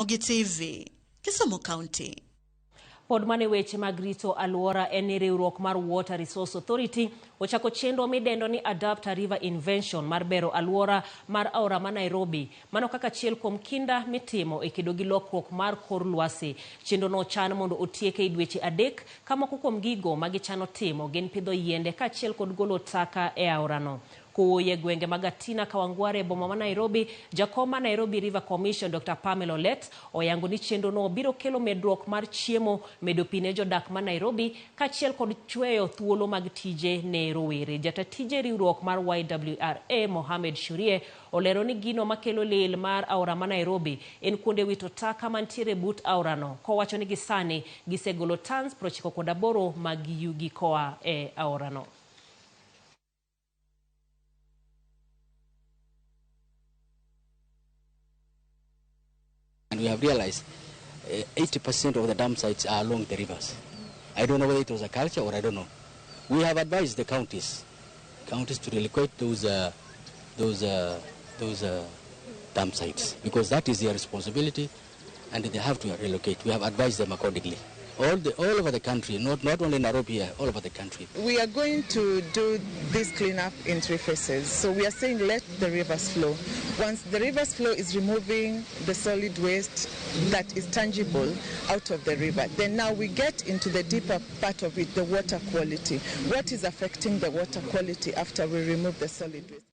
Ramogi TV, Kisumu County. Pod mane weche mag rito alwora en ni riwruok mar Water Resource Authority ochako chenro midendo ni Adapt a River Invention mar bero alwora mar aora ma Nairobi. Mano kaka achiel kuom kinda mitimo e kedo gi lokruok mar kor lwasi. Chenrono ochan mondo otieke e dweche 3 ka moko kuom gigo ma gichano timo gin pidho yiende kaachiel kod golo taka e aorano. Kowuoyo e gwenge mag Atina Kawangware e boma ma Nairobi, jakom ma Nairobi River Commission Dr. Pamela Olet oyango ni chenrono biro kelo medruok mar chiemo, medo pi ne jodak ma Nairobi kaachiel kod chweyo thuolo mag tije ne rowere. Jata tije riwruok mar YWRA Mohamed Shurie olero ni gino makelo lil mar aora ma Nairobi en kuonde wito taka mantiere but aorano, kowacho ni gisani gisegolo tons 98 mag yugi koa e aorano. And we have realized 80% of the dam sites are along the rivers. I don't know whether it was a culture or I don't know. We have advised the counties to relocate those dam sites, because that is their responsibility and they have to relocate. We have advised them accordingly. All over the country, not only Nairobi here, all over the country. We are going to do this cleanup in 3 phases. So we are saying let the rivers flow. Once the rivers flow is removing the solid waste that is tangible out of the river, then now we get into the deeper part of it, the water quality. What is affecting the water quality after we remove the solid waste?